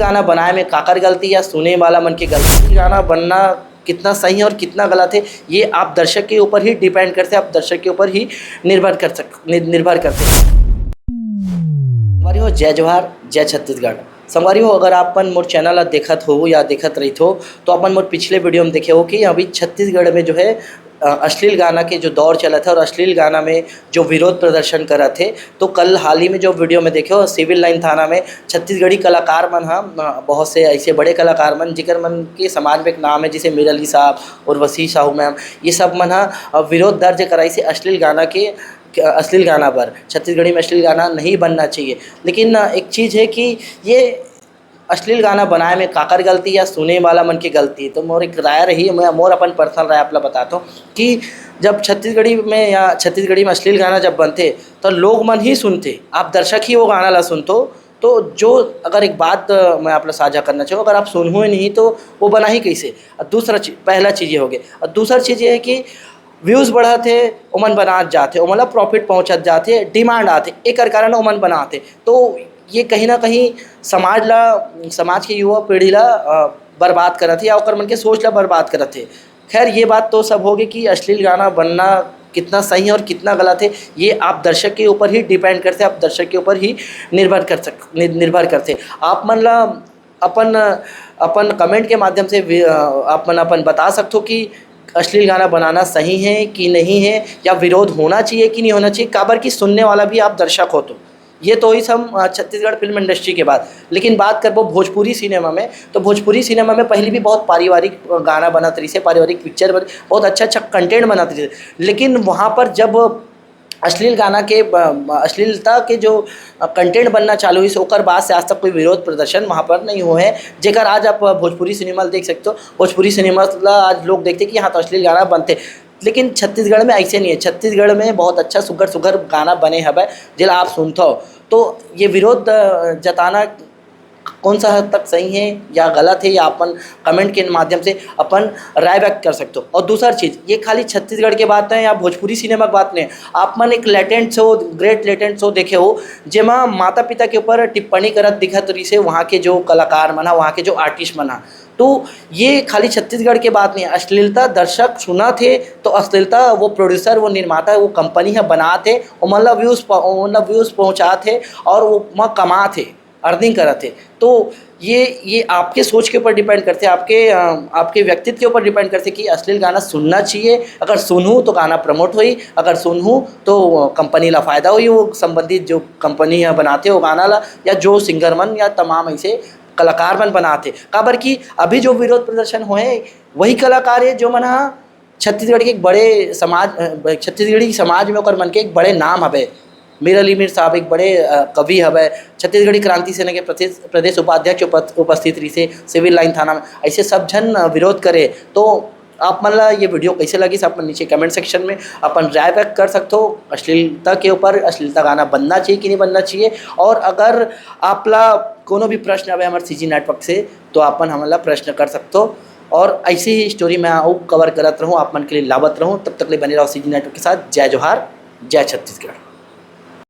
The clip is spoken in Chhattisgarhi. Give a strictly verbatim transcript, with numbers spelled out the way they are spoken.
गाना बनाए में काकर गलती या सुने वाला मन के गलती? गाना बनना कितना सही है और कितना गलत है, ये आप दर्शक के ऊपर ही डिपेंड करते, आप दर्शक के ऊपर ही निर्भर कर सक निर्भर करते। संगवारी हो, जय जोहार, जय छत्तीसगढ़। संगवारी हो, अगर आप मन मोर चैनल ला देखत हो या देखत रहित हो, तो आप मन मोर पिछले वीडियो में देखे हो कि अभी छत्तीसगढ़ में जो है, अ, अश्लील गाना के जो दौर चलत है और अश्लील गाना में जो विरोध प्रदर्शन करत है, तो कल हाल ही में जो वीडियो में देखे हो, सिविल लाइन थाना में छत्तीसगढ़ी कलाकार मन ह, अ, बहुत से ऐसे बड़े कलाकार मन, जिकर मन के समाज में एक नाम है, जैसे मीर अली साहब, उर्वशी साहू मैम, ये सब मन ह, अ, विरोध दर्ज कराइस हे अश्लील गाना के, अश्लील गाना पर। छत्तीसगढ़ी में अश्लील गाना नहीं बनना चाहिए, लेकिन, अ, एक चीज़ है कि ये अश्लील गाना बनाए में काकर गलती या सुने वाला मन के गलती? तो मोर एक राय रही, मैं, मोर अपन पर्सनल राय आप ला बताथों कि जब छत्तीसगढ़ी में या छत्तीसगढ़ी में अश्लील गाना जब बनथे, तो लोग मन ही सुनथे, आप दर्शक ही वो गाना ला सुनथो। तो जो, अगर एक बात, अ, मैं आप ला साझा करना चाहूँ, अगर आप सुनहू ही नहीं, तो वो बना ही कैसे? और दूसरा चीज, पहला चीज ये हो गया। और दूसरा चीज ये है कि व्यूज बढ़त हे, ओमन बनात जात हे, ओमन ला प्रॉफिट पहुंचत जात हे, डिमांड आत हे, एकर कारण ओमन बनात हे। तो ये कहीं ना कहीं समाज ला, समाज के युवा पीढ़ी ला, अ, बर्बाद करत हे या ओकर मन के सोच ला बर्बाद करत हे। खैर, ये बात तो सब होगे कि अश्लील गाना बनना कितना सही है और कितना गलत है, ये आप दर्शक के ऊपर ही डिपेंड करते, आप दर्शक के ऊपर ही निर्भर कर सक नि-, निर्भर करते। आप मन ला अपन, अपन कमेंट के माध्यम से वि-, अ, आप मन अपन बता सकथो कि अश्लील गाना बनाना सही है कि नहीं है, या विरोध होना चाहिए कि नहीं होना चाहिए, काबर कि सुनने वाला भी आप दर्शक हो। तो ये तो होइस हम, अ, छत्तीसगढ़ फिल्म इंडस्ट्री के बात। लेकिन बात करबो भोजपुरी सिनेमा में, तो भोजपुरी सिनेमा में पहले भी बहुत पारिवारिक, अ, गाना बनत रहिस हे, पारिवारिक पिक्चर बन, बहुत अच्छा अच्छा कंटेंट बनत रहिस हे। लेकिन वहाँ पर जब अश्लील गाना के, अ, अश्लीलता के जो, अ, कंटेंट बनना चालू होइस, ओकर बाद से आज तक कोई विरोध प्रदर्शन वहाँ पर नहीं हुए हैं। जेकर आज आप भोजपुरी सिनेमा ल देख सकते हो, भोजपुरी सिनेमा ला आज लोग देखते कि हाँ, तो अश्लील गाना बनते। लेकिन छत्तीसगढ़ में ऐसे नहीं है। छत्तीसगढ़ में बहुत अच्छा सुघर सुघर गाना बने हवय, जेला आप सुनथव। तो ये विरोध, अ, जताना कौन सा हद तक सही है या गलत है, या अपन कमेंट के माध्यम से अपन राय व्यक्त कर सकते हो। और दूसर चीज, ये खाली छत्तीसगढ़ के बात नहीं या भोजपुरी सिनेमा के बात नहीं, आप मन एक latent show, great latent show देखे हो, जेमा माता पिता के ऊपर टिप्पणी करत दिखत रहिस हे वहाँ के जो कलाकार मन हा, वहाँ के जो आर्टिस्ट मन हा। तो ये खाली छत्तीसगढ़ के बात नहीं है, अश्लीलता दर्शक सुनत हे, तो अश्लीलता वो प्रोड्यूसर, वो निर्माता, वो कंपनी ह बनात हे, ओमन ला व्यूज प-, ओमन ला व्यूज पहुँचात हे और वो वहाँ कमात हे, अर्निंग करत हे। तो ये, ये आपके सोच के ऊपर डिपेंड करथे, आपके, अ, आपके व्यक्तित्व के ऊपर डिपेंड करथे कि अश्लील गाना सुनना चाहिए, अगर सुनहू तो गाना प्रमोट होई, अगर सुनहू तो, अ, कंपनी ला फायदा होई, वो संबंधित जो कंपनी ह बनाथे वो गाना ला, या जो सिंगर मन या तमाम ऐसे कलाकार मन बनाथे। काबर कि अभी जो विरोध प्रदर्शन होए, वही कलाकार हे जो मन ह छत्तीसगढ़ के एक बड़े समाज, अ, छत्तीसगढ़ी समाज में ओकर मन के एक बड़े नाम हवे। मीर अली मीर साहब एक बड़े, अ, कवि हवे, छत्तीसगढ़ी क्रांति सेना के प्रदेश, प्रदेश उपाध्यक्ष उपस्थ-, उपस्थित रहिस हे सिविल लाइन थाना में। ऐसे सब झन, अ, विरोध करे, तो आप मन ला ये वीडियो कैसे लगिस, आप मन नीचे कमेंट सेक्शन में अपन राय व्यक्त कर सकथो। अश्लीलता के ऊपर, अश्लीलता गाना बनना चाहिए कि नहीं बनना चाहिए, और अगर आप ला कोनो भी प्रश्न हवे हमर सीजी नेटवर्क से, तो आप मन हमन ला प्रश्न कर सकथो। और ऐसे ही स्टोरी मैं अउ कवर करत रहूँ, आप मन के लिए लावत रहूँ। तब तक ले बने रहो सीजी नेटवर्क के साथ। जय जोहार, जय छत्तीसगढ़।